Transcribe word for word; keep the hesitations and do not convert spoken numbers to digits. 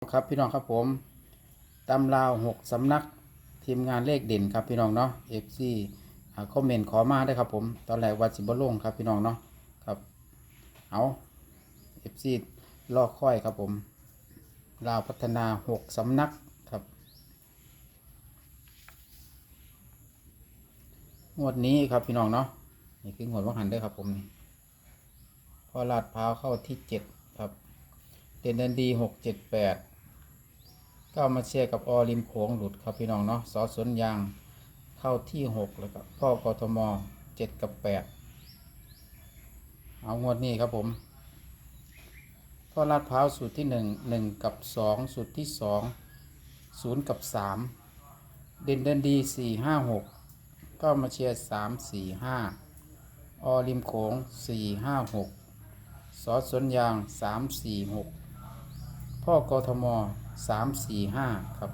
ครับพี่น้องครับผม ตำลาวหกสำนัก ทีมงานเลขเด่นครับพี่น้องเนาะ เอฟซี อ่า คอมเมนต์ขอมาได้ครับผม ตอนแรกว่าสิบ่ลงครับพี่น้องเนาะ ครับ เอา เอฟซี รอคอยครับผม ลาวพัฒนาหกสำนักครับ งวดนี้ครับพี่น้องเนาะ นี่คืองวดว่าหันเด้อครับผมนี่ พ่อลาดพร้าวเข้าที่เจ็ดครับ เด่นเด่นดีหกเจ็ดแปด ก็มาเชียร์กับอริมโขงหลุดครับพี่น้องเนาะ ส.สวนยางเข้าที่หก แล้วก็พ่อกทม เจ็ดกับแปด เอางวดนี้ครับผม พ่อลาดพร้าวสูตรที่หนึ่ง หนึ่งกับสอง สูตรที่สอง ศูนย์กับสาม เด่นเด่นดีสี่ห้าหก ก็มาเชียร์สามสี่ห้า อริมโขงสี่ห้าหก ส.สวนยางสามสี่หก พ่อกทมสามสี่ห้าครับ